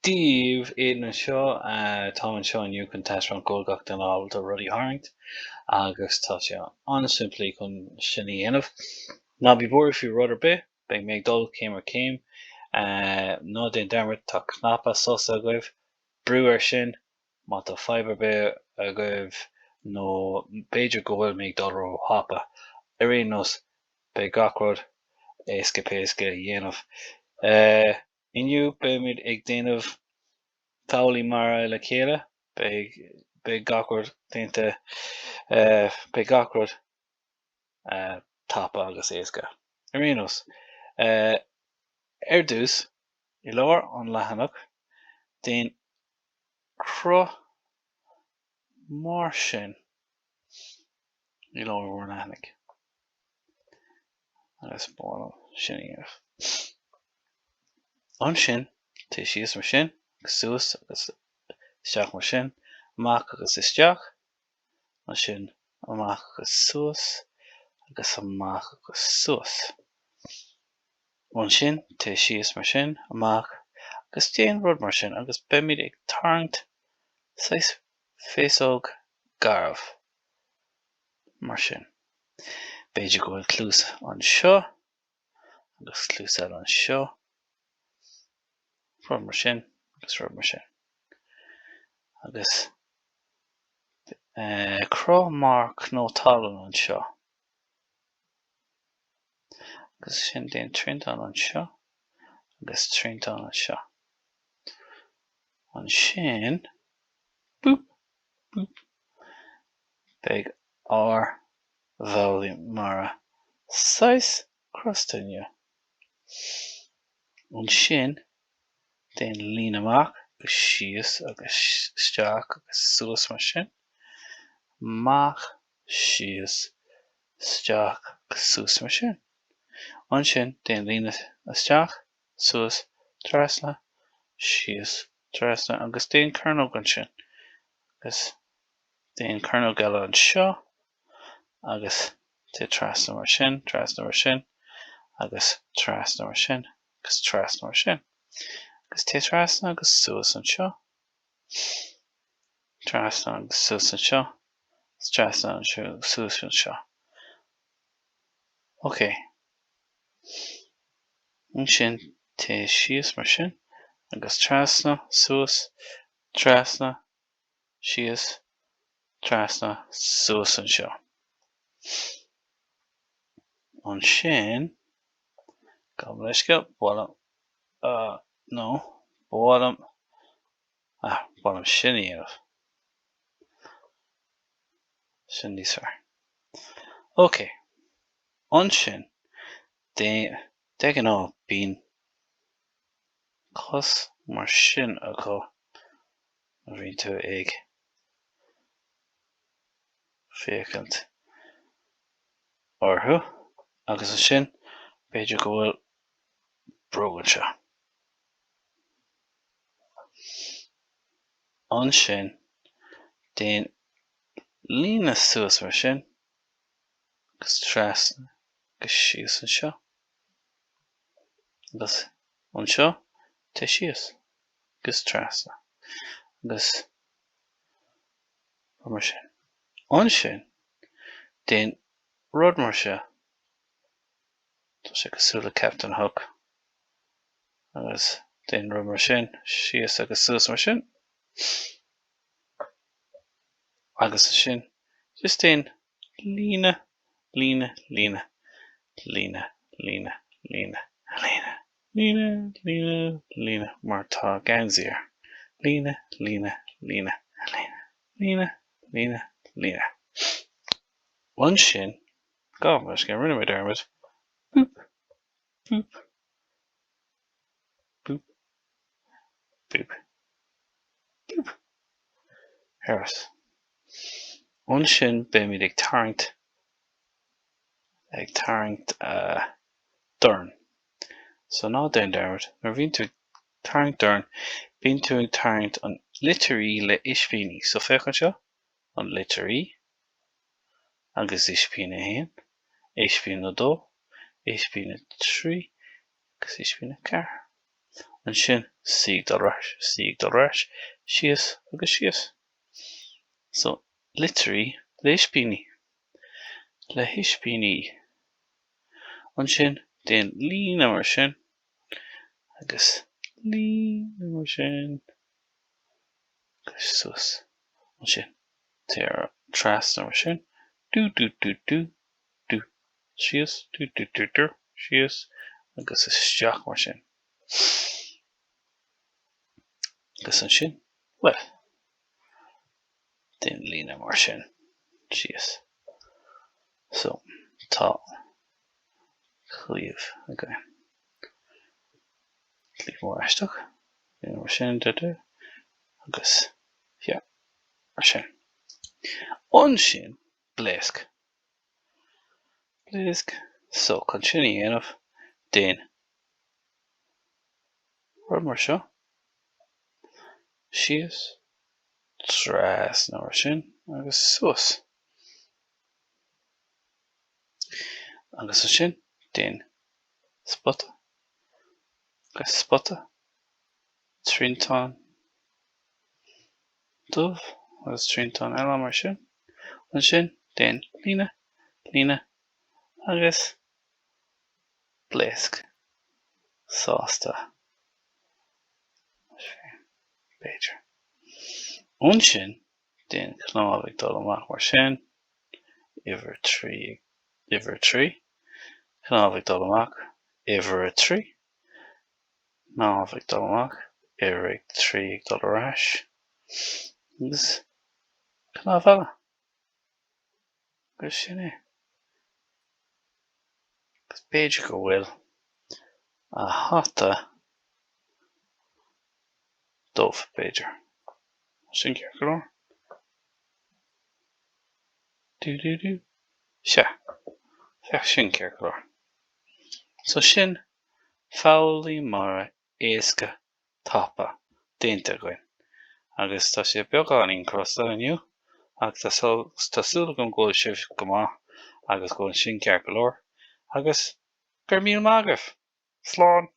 Daoibh, Aidan anseo. Táim anseo inniu chun taispeáint go bhfuil gach duine ábalta rudaí a tharraingt agus tá sé an-simplí chun sin a dhéanamh. Ná bí buartha faoi rud ar bith, beidh mé ag dul céim ar chéim. Ná déan dearmad, tá cnaipe sosa agaibh, brú air sin má tá fadhb ar bith agaibh nó b'fhéidir go bhfuil mé ag dul ró-thapa. Ar aon nós, beidh gach rud éasca péasca a dhéanamh. Inniu beimid ag déanamh foghlaí mara le chéile. Beidh beidh gach rud déanta beidh gach rud tapa agus éasca. Ar aon nós, ar dtús, i lár an leathanach, déan cruth mar sin i lár bhur leathanaigh. Agus ba mhaith liom sin a dhéanamh. Ansin, téigh síos mar sin, agus suas agus isteach mar sin, amach agus isteach, ansin amach agus suas, agus amach agus suas. Ansin, téigh síos mar sin, amach, agus déan rud mar sin, agus beimid ag tarraingt saghas féasóg garbh mar sin. B'fhéidir go bhfuil cluas anseo agus cluas eile anseo, rud mar sin agus rud mar sin. Agus cruth mar cnó talún anseo. Agus ansin déan triantán anseo agus triantán anseo. Ansin, boop, boop, beidh ár bhfoghlaí mara saghas crosta inniu. Ansin, déan líne amach agus síos agus isteach agus suas mar sin. Amach, síos, isteach agus suas mar sin. Ansin, déan líne isteach, suas, trasna, síos, trasna agus déan cearnóg ansin. Agus déan cearnóg eile anseo agus téigh trasna mar sin, trasna mar sin agus trasna mar sin agus trasna mar sin. Agus téigh trasna agus suas anseo, trasna agus suas anseo, agus trasna anseo, suas anseo. Ok. Ansin téigh síos mar sin agus trasna, suas, trasna, síos, trasna, suas anseo. Ansin, gabh mo leithscéal, ba mhaith liom, nó, ba mhaith liom, ah, ba mhaith liom sin a dhéanamh. Sin níos fearr. Ok. Ansin, de, de ghnáth, bíonn cos mar sin acu nuair a bhíonn tú ag féachaint orthu agus ansin b'fhéidir go bhfuil bróg anseo. Ansin déan líne suas mar sin agus trasna agus síos anseo agus anseo téigh síos. agus trasna agus rud mar sin. Ansin, déan rud mar seo, tá sé cosúil le Captain Hook, agus déan rud mar sin, síos agus suas mar sin, agus ansin, just déan líne, líne, líne, líne, líne, líne, líne. Líne, líne, líne, mar tá geansaí air. Líne, líne, líne, líne, líne, líne, líne. Ansin, gabh mo leithscéal, rinne mé dearmad. Boop, boop, boop, boop, boop. Harris. Ansin beimid ag tarraingt, ag tarraingt dorn. So ná déan dearmad, nuair a bhíonn tú ag tarraingt dorn, bíonn tú ag tarraingt an litir E le ispíní. So féach anseo, an litir E agus ispín 1, ispín 2, ispín 3 agus ispín 4. Ansin C ag dul ar ais, C ag dul ar ais, síos agus síos. So, litir E le ispíní. Le hispíní. Ansin déan líne mar sin agus líne mar sin agus suas. Ansin téir trasna mar sin, dú dú dú dú dú síos, dú dú dú dú síos agus isteach mar sin. Agus ansin, bhuel, déan líne mar sin síos. So, tá claíomh againn. Claíomh mór aisteach. Líne mar sin, dú dú, agus yeah, mar sin. Ansin, blaosc. Blaosc. So, chun sin a dhéanamh, déan rud mar seo. Síos, trasna mar sin, agus suas. Agus ansin, déan spota, agus spota, triantán dubh, agus triantán eile mar sin. Ansin, déan líne, líne, agus blaosc sásta. B'fhéidir. Ansin, déan cnámh ag dul amach mar sin, uimhir 3, uimhir 3, cnámh ag dul amach, uimhir 3, cnámh ag dul amach, uimhir 3 ag dul ar ais, agus cnámh eile. Agus sin é. Agus b'fhéidir go bhfuil a hata dubh, b'fhéidir. Sin ceart go leor. Dú dú dú. Sea. Bheadh sin ceart go leor. So sin foghlaí mara éasca tapa déanta againn agus tá sé beagáinín crosta inniu ach tá súil agam go bhfuil sibh go maith agus go bhfuil sin ceart go leor agus go raibh míle maith agaibh! Slán!